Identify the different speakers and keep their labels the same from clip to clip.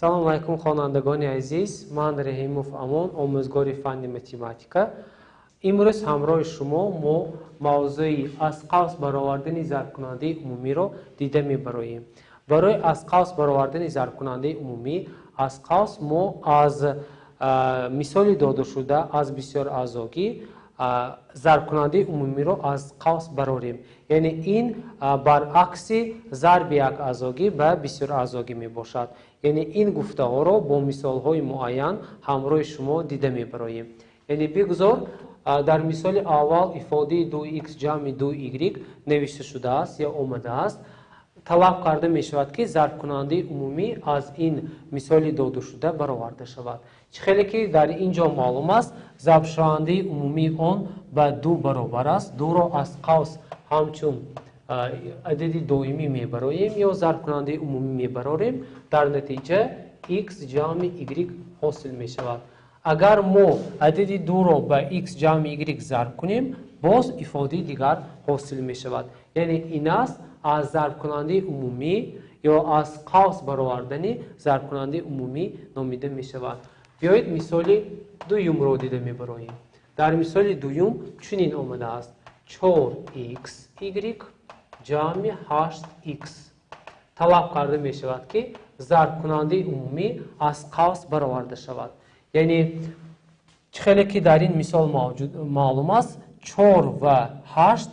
Speaker 1: Салому алайкум, хонандагони азиз. Ман Раҳимов Амон, омӯзгори фанни математика. Имрӯз ҳамроҳи шумо мо мавзӯи аз қавс баровардани зарбкунандаи умумиро дида мебароем. Барои аз қавс баровардани зарбкунандаи умумӣ аз қавс мо аз мисоли додашуда аз бисёр аъзогӣ зарбкунандаи умумиро аз қавс барорем. Яъне ин баръакси зарби як аъзогӣ ба бисёр аъзогӣ мебошад. Яъне ин гуфтаҳоро бо мисолҳои муайян ҳамроҳи шумо дида мебароем. Яъне бигзор дар мисоли аввал ифодаи 2х ҷамъи 2y навишта шудааст ё омадааст. Талаб карда мешавад, ки зарбкунандаи умумӣ аз ин мисоли додашуда бароварда шавад. Чӣ хеле ки дар ин ҷо маълум аст, зарбшавандаи умумии он ба 2 баробар аст. 2-ро аз қавс ҳамчун адади доимӣ мебароем ё зарбкунандаи умумӣ мебарорем. Дар натиҷа x ҷамъи y ҳосил мешавад. Агар мо адади 2-ро ба x ҷамъи y зарб кунем, боз ифодаи дигар ҳосил мешавад. Яъне ин аст аз зарбкунандаи умумӣ ё аз қавс баровардани зарбкунандаи умумӣ номида мешавад. Биёед мисоли дуюмро дида мебароем. Дар мисоли дуюм чунин омадааст: 4x y ҷамъи 8x. Талаб карда мешавад, ки зарбкунандаи умумӣ аз қавс бароварда шавад. Яъне чӣ хеле ки дар ин мисол маълум аст, 4 ва 8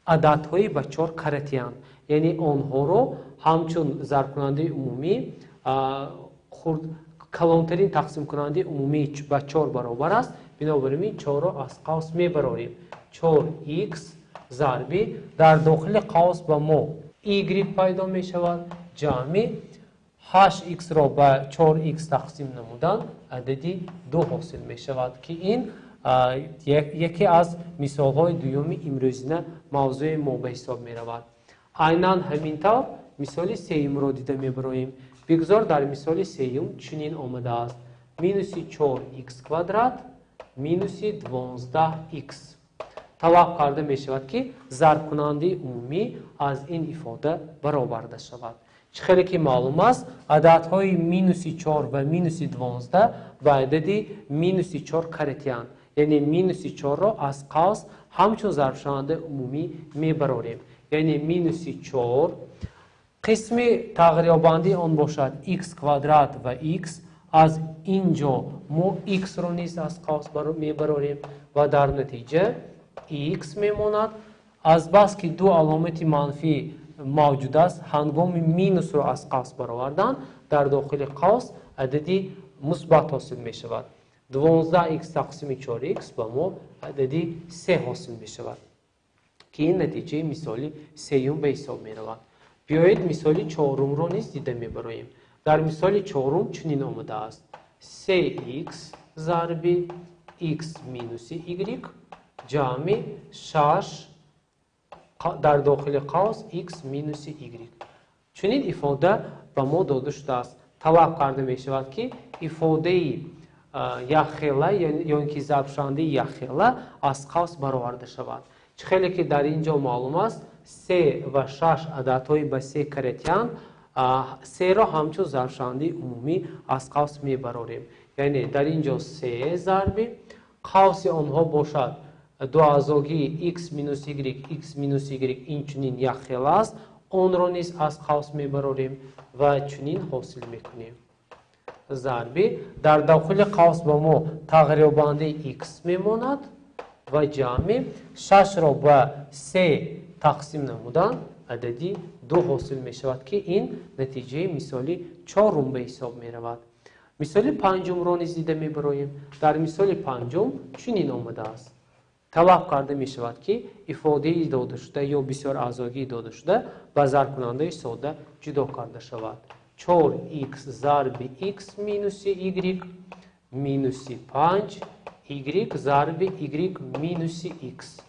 Speaker 1: ададҳои ба 4 каратиянд. Яъне онҳоро ҳамчун зарбкунандаи умумӣ калонтарин тақсимкунандаи умумӣ ба 4 баробар аст. Бинобар ин 4-ро аз қавс мебарорем. 4x зарби дар дохили қавс ба мо y пайдо мешавад, ҷамъи 8x-ро ба 4x тақсим намудан адади 2 ҳосил мешавад, ки ин яке аз мисолҳои дуюми имрӯзина мавзӯи мо ба ҳисоб меравад. Айнан ҳамин тавр мисоли сеюмро дида мебароем. Бигзор дар мисоли сеюм чунин омадааст: минуси 4x квадрат минуси 12x. Талаб карда мешавад, ки зарбкунандаи умумӣ аз ин ифода бароварда шавад. Чӣ хеле ки маълум аст, ададҳои минуси 4 ва минуси 12 ба адади минуси 4 каратиянд. Яъне минуси 4-ро аз қавс ҳамчун зарбшавандаи умумӣ мебарорем. Яъне минуси 4 қисми тағйирёбандии он бошад x квадрат ва x. Аз ин ҷо мо x-ро низ аз қавс мебарорем ва дар натиҷа x мемонад. Азбаски ду аломати манфӣ мавҷуд аст, ҳангоми минусро аз қавс баровардан дар дохили қавс адади мусбат ҳосил мешавад. 12x тақсими 4x ба мо адади 3 ҳосил мешавад, ки ин натиҷаи мисоли сеюм ба ҳисоб меравад. Биёед мисоли чорумро низ дида мебароем. Дар мисоли чорум чунин омадааст: 3x зарби x минуси y ҷамъи 6 дар дохили қавс x минуси y. Чунин ифода ба мо дода шудааст. Талаб карда мешавад, ки ифодаи якхела ё ин ки зарбшавандаи якхела аз қавс бароварда шавад. Чӣ хеле ки дар ин ҷо маълум аст, 3 ва 6 ададҳои ба 3 каратиянд. 3-ро ҳамчун зарбшавандаи умумӣ аз қавс мебарорем. Яъне дар ин ҷо 3 зарби қавси онҳо бошад дуаъзогии x минус y, x минус y инчунин якхела аст, онро низ аз қавс мебарорем ва чунин ҳосил мекунем. Зарби дар дохили қавс ба мо тағйирёбандаи x мемонад ва ҷамъи 6-ро ба 3 тақсим намудан адади 2 ҳосил мешавад, ки ин натиҷаи мисоли чорум ба ҳисоб меравад. Мисоли панҷумро низ дида мебароем. Дар мисоли панҷум чунин омадааст. Талаб карда мешавад, ки ифодаи додашуда ё бисёр аъзогии додашуда ба зарбкунандаи сода ҷудо карда шавад. 4x зарби x минуси y минуси 5 y зарби y минуси x.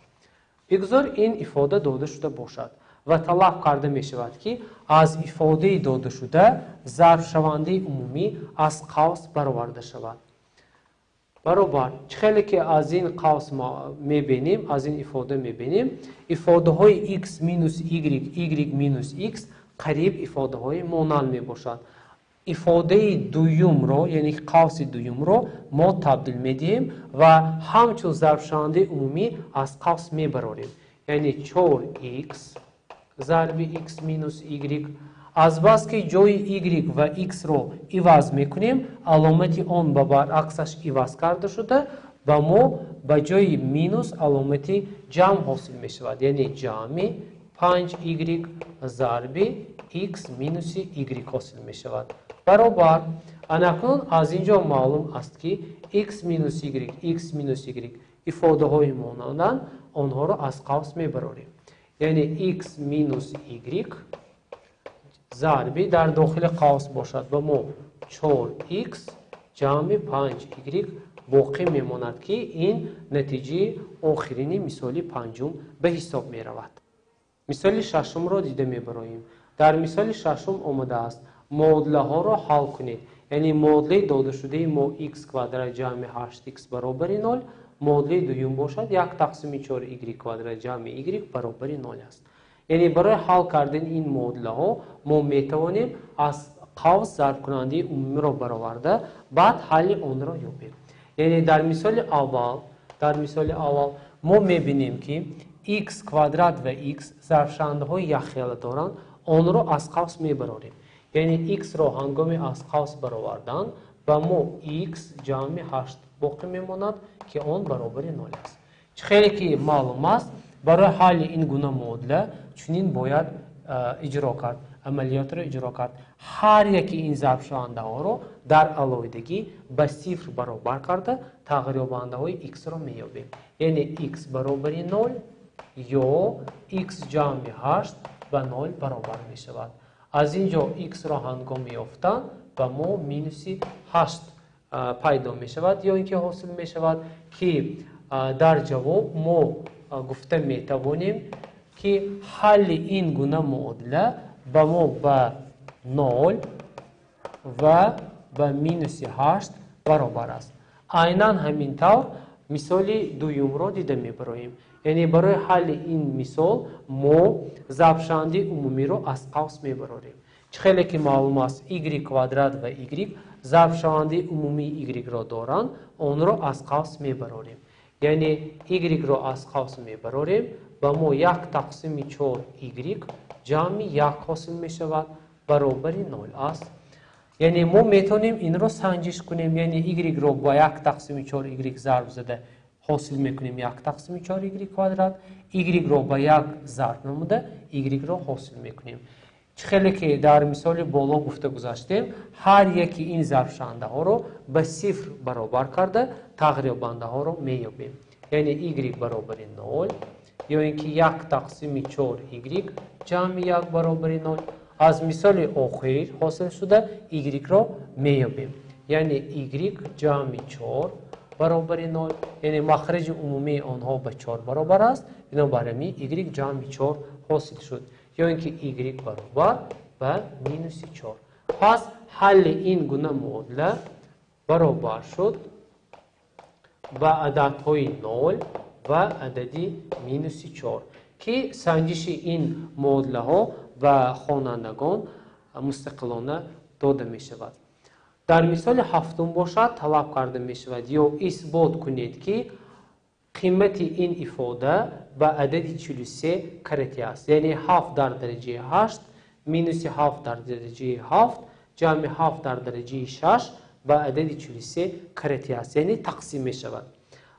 Speaker 1: Бигзор ин ифода дода шуда бошад ва талаб карда мешавад, ки аз ифодаи додашуда зарбшавандаи умумӣ аз қавс бароварда шавад. Баробар чӣ хеле ки аз ин қавс мебинем, аз ин ифода мебинем, ифодаҳои x минус y, y минус x қариб ифодаҳои монанд мебошад. Ифодаи дуюмро, яъне қавси дуюмро мо табдил медиҳем ва ҳамчун зарбшавандаи умумӣ аз қавс мебарорем. Яъне 4x зарби x минус y. Азбаски ҷои y ва x-ро иваз мекунем, аломати он ба баръаксаш иваз карда шуда, ба мо ба ҷои минус аломати ҷамъ ҳосил мешавад. Яъне ҷамъи 5y зарби x минуси y ҳосил мешавад. Баробар. Анакнун аз ин ҷо маълум аст, ки x минус y, x минус y ифодаҳои монанданд, онҳоро аз қавс мебарорем. Яъне x минус y зарби дар дохили қавс бошад ба мо 4x ҷамъи 5y боқӣ мемонад, ки ин натиҷаи охирини мисоли панҷум ба ҳисоб меравад. Мисоли шашумро дида мебароем. Дар мисоли шашум омадааст: муодилаҳоро ҳал кунед. Яъне муодилаи додашудаи мо x квадрат ҷамъи 8x баробари 0, муодилаи дуюм бошад 1 тақсими 4y квадрат ҷамъи y баробари 0 аст. Яъне барои ҳал кардани ин муодилаҳо мо метавонем аз қавс зарбкунандаи умумиро бароварда, баъд ҳалли онро ёбем. Яъне дар мисоли аввал мо мебинем, ки x квадрат ва x зарбшавандаҳои якхела доранд, онро аз қавс мебарорем. Яъне x-ро ҳангоми аз қавс баровардан ба мо x ҷамъи 8 боқӣ мемонад, ки он баробари 0 аст. Чӣ хеле ки маълум аст, барои ҳалли ин гуна муодила чунин бояд иҷро кард, амалиётро иҷро кард: ҳар яки ин зарбшавандаҳоро дар алоҳидагӣ ба сифр баробар карда, тағйирёбандаҳои x-ро меёбем. Яъне x баробари 0 ё x ҷамъи 8 ба 0 баробар мешавад. Аз ин ҷо x-ро ҳангоми ёфтан ба мо минуси 8 пайдо мешавад ё ин ки ҳосил мешавад, ки дар ҷавоб мо гуфта метавонем, ки ҳалли ин гуна муодила ба мо ба 0 ва ба минуси 8 баробар аст. Айнан ҳамин тавр мисоли дуюмро дида мебароем. Яъне барои ҳалли ин мисол мо зарбшавандаи умумиро аз қавс мебарорем. Чӣ хеле ки маълум аст, y квадрат ва y зарбшавандаи умумии y-ро доранд, онро аз қавс мебарорем. Яъне y-ро аз қавс мебарорем, ба мо 1 тақсими 4 y ҷамъи 1 ҳосил мешавад, баробари 0 аст. Яъне мо метавонем инро санҷиш кунем. Яъне y-ро ба 1 тақсими 4 y зарб зада, ҳосил мекунем 1 тақсими 4 y квадрат. Y-ро ба 1 зарб намуда, y-ро ҳосил мекунем. Чӣ хеле ки дар мисоли боло гуфта гузаштем, ҳар яки ин зарбшавандаҳоро ба сифр баробар карда, тағйирёбандаҳоро меёбем. Яъне y баробари 0 ё ин ки 1 тақсими 4 y ҷамъи 1 баробари 0. Аз мисоли охир ҳосил шуда y-ро меёбем. Яъне y ҷамъи 4 баробари 0, яъне махраҷи умумии онҳо ба 4 баробар аст. Бинобар ҳамин y ҷамъи 4 ҳосил шуд ё ин ки y баробар ба минуси 4. Пас ҳалли ин гуна муодила баробар шуд ба ададҳои 0 ва адади минуси 4, ки санҷиши ин муодилаҳо ба хонандагон мустақилона дода мешавад. Дар мисоли ҳафтум бошад, талаб карда мешавад ё исбот кунед, ки қимати ин ифода ба адади 43 каратӣ аст. Яъне 7 дар дараҷаи 8 минуси 7 дар дараҷаи 7 ҷамъи 7 дар дараҷаи 6 ба адади 43 каратӣ аст, яъне тақсим мешавад.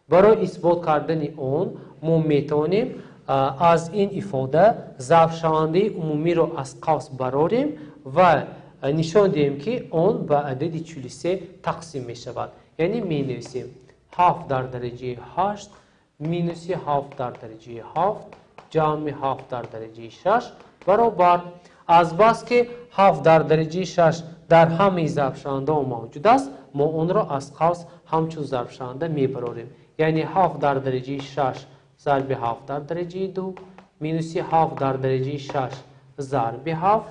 Speaker 1: Барои исбот кардани он мо метавонем аз ин ифода зарбшавандаи умумиро аз қавс барорем ва нишон диҳем, ки он ба адади 43 тақсим мешавад. Яъне менависем: 7 дар дараҷаи 8 минуси 7 дар дараҷаи 7 ҷамъи 7 дар дараҷаи 6 баробар. Азбаски 7 дар дараҷаи 6 дар ҳамаи зарбшавандаҳо мавҷуд аст, мо онро аз қавс ҳамчун зарбшаванда мебарорем. Яъне 7 дар дараҷаи 6 зарби 7 дар дараҷаи 2 минуси 7 дар дараҷаи 6 зарби 7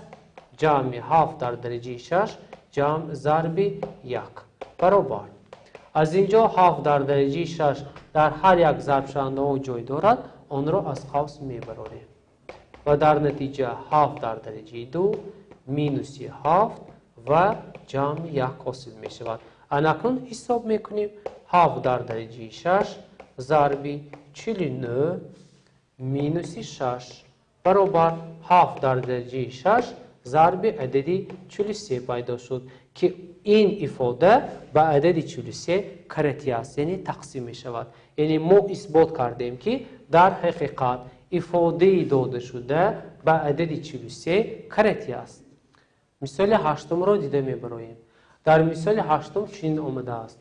Speaker 1: ҷамъи 7 дар дараҷаи 6 ҷамъ зарби 1 баробар. Аз ин ҷо 7 дар дараҷаи 6 дар ҳар як зарбшавандаҳо ҷой дорад, онро аз қавс мебарорем ва дар натиҷа 7 дар дараҷаи 2 минуси 7 ва ҷамъи 1 ҳосил мешавад. Анакнун ҳисоб мекунем. 7 дар дараҷаи 6 зарби 49 минуси 6 баробар 7 дар дараҷаи 6 зарби адади 43 пайдо шуд, ки ин ифода ба адади 43 каратӣ аст, яъне тақсим мешавад. Яъне мо исбот кардем, ки дар ҳақиқат ифодаи додашуда ба адади 43 каратӣ аст. Мисоли ҳаштумро дида мебароем. Дар мисоли ҳаштум чунин омадааст: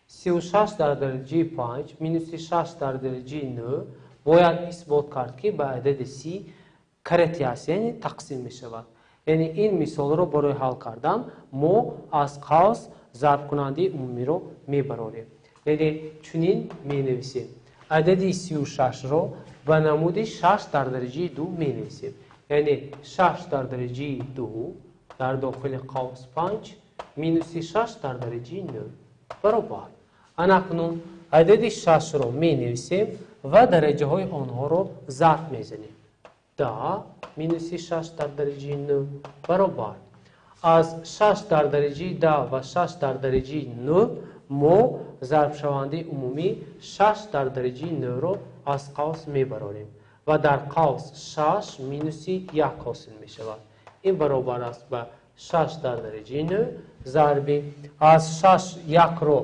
Speaker 1: 36 дар дараҷаи 5 минуси 6 дар дараҷаи 9 бояд исбот кард, ки ба адади 30 каратӣ аст, яъне тақсим мешавад. Яъне ин мисолро барои ҳал кардан мо аз қавс зарбкунандаи умумиро мебарорем. Яъне чунин менависем: адади 36-ро ба намуди 6 дар дараҷаи 2 менависем. Яъне 6 дар дараҷаи 2 дар дохили қавс 5 минуси 6 дар дараҷаи 9 баробар. Анакнун адади 6-ро менависем ва дараҷаҳои онҳоро зарб мезанем. 10 минуси 6 дар дараҷаи 9 баробар. Аз 6 дар дараҷаи 10 ва 6 дар дараҷаи 9 мо зарбшавандаи умумӣ 6 дар дараҷаи 9-ро аз қавс мебарорем ва дар қавс 6 минуси 1 ҳосил мешавад. Ин баробар аст ба 6 дар дараҷаи 9 зарби аз 6 1-ро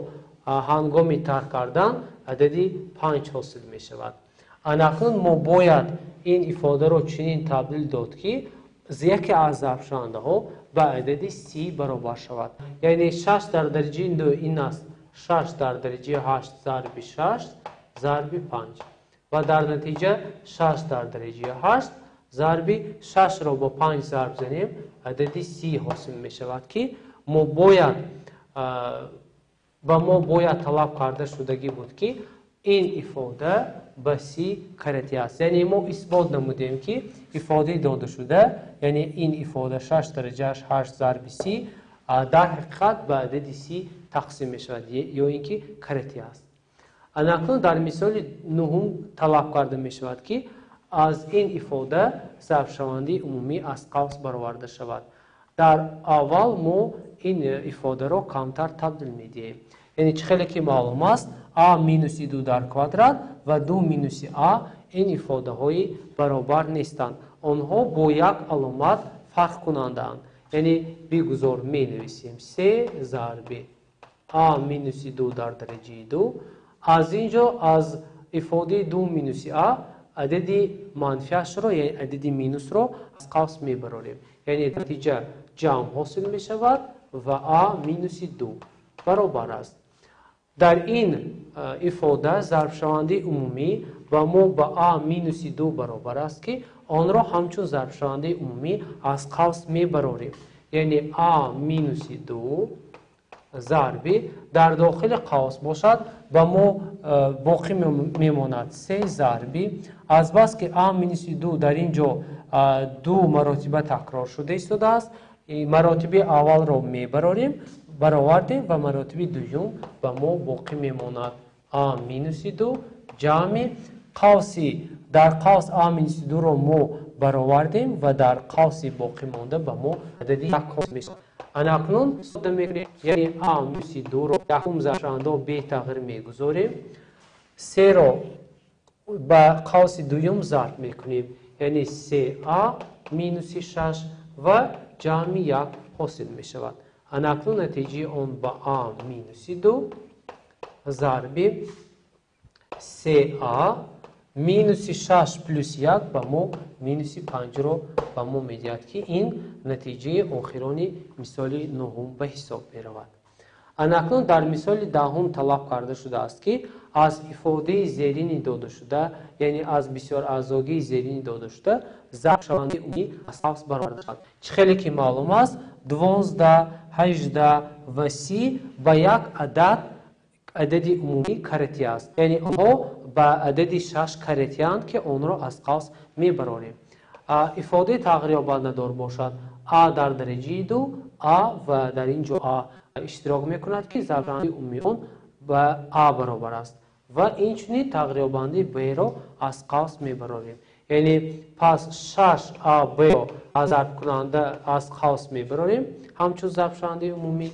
Speaker 1: ҳангоми тарк кардан адади 5 ҳосил мешавад. Анакнун мо бояд ин ифодаро чунин табдил дод, ки яке аз зарбшавандаҳо ба адади 30 баробар шавад. Яъне 6 дар дараҷаи 9 ин аст 6 дар дараҷаи 8 зарби 6 зарби 5 ва дар натиҷа 6 дар дараҷаи 8 зарби 6-ро бо 5 зарб занем, адади 30 ҳосил мешавад, ки ба мо бояд талаб карда шудагӣ буд, ки ин ифода ба 30 каратӣ аст. Яъне мо исбот намудем, ки ифодаи додашуда, яъне ин ифода 6 дараҷааш 8 зарби 30 дар ҳақиқат ба адади 30 тақсим мешавад ё ин ки каратӣ аст. Анакнун дар мисоли нуҳум талаб карда мешавад, ки аз ин ифода зарбшавандаи умумӣ аз қавс бароварда шавад. Дар аввал мо ин ифодаро камтар табдил медиҳем. Яъне чӣ хеле ки маълум аст, а минуси 2 дар квадрат ва 2 минуси а ин ифодаҳои баробар нестанд. Онҳо бо як аломат фарқ кунандаанд. Яъне бигузор менависем се зарби а минуси 2 дар дараҷаи 2. Аз ин ҷо аз ифодаи 2 минуси а адади манфиашро, яъне адади минусро аз қавс мебарорем. Яъне натиҷа ҷамъ ҳосил мешавад ва а минуси 2 баробар аст. Дар ин ифода зарбшавандаи умумӣ ва мо ба а минуси 2 баробар аст, ки онро ҳамчун зарбшавандаи умумӣ аз қавс мебарорем. Яъне а минуси 2 зарби дар дохили қавс бошад, ба мо боқӣ мемонад се зарби. Азбаски а минуси 2 дар ин ҷо ду маротиба такрор шуда истодааст, маротиби аввалро мебарорем, баровардем ва маротиби дуюм ба мо боқӣ мемонад а минуси 2 ҷамъи қавси дар қавс а минуси 2-ро мо баровардем ва дар қавси боқӣ монда ба мо адади 1 ҳосил мешавад. Анакнун сода мекунем, яъне а минуси 2-ро якум зарбшавандао бетағйир мегузорем, серо ба қавси дуюм зарб мекунем, яъне 3а минуси 6 ва ҷамъи 1 ҳосил мешавад. Анакнун натиҷаи он ба а минуси 2 зарби 3а минуси 6 плюс 1 ба мо минуси 5-ро ба мо медиҳад, ки ин натиҷаи охирони мисоли нуҳум ба ҳисоб меравад. Анакнун дар мисоли даҳум талаб карда шудааст, ки аз ифодаи зерини додашуда, яъне аз бисёраъзогии зерини додашуда зарбшавандаи умумӣ аз қавс бароварда шавад. Чӣ хеле ки маълум аст, 12, 18 ва 30 ба як адад адади умумӣ каратӣ аст. Яъне онҳо ба адади 6 каратианд, ки онро аз қавс мебарорем. Ифодаи тағйирёбандадор бошад а дар дараҷаи 2, а ва дар ин ҷо а иштирок мекунад, ки зарбшавандаи умумии он ба а баробар аст. Ва инчунин тағйирёбандаи б-ро аз қавс мебарорем. Яъне пас 6ab аз зарбкунанда аз қавс мебарорем, ҳамчун зарбшавандаи умумӣ.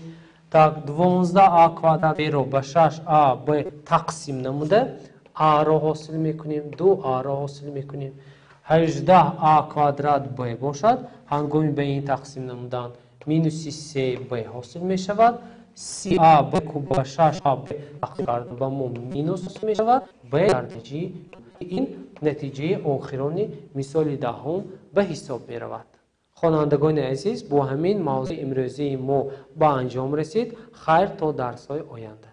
Speaker 1: Так, 12a квадрат b-ро ба 6ab тақсим намуда a-ро ҳосил мекунем, 2a-ро ҳосил мекунем. 18a квадрат b бошад, ҳангоми ба ин тақсим намудан минуси 3b ҳосил мешавад. 30ab куб ба 6ab тақсим карда ба мо минус мешавад. B дар натиҷаи ин натиҷаи охирони мисоли даҳум ба ҳисоб меравад. Хонандагони азиз, бо ҳамин мавзӯи имрӯзии мо ба анҷом расид. Хайр, то дарсҳои оянда.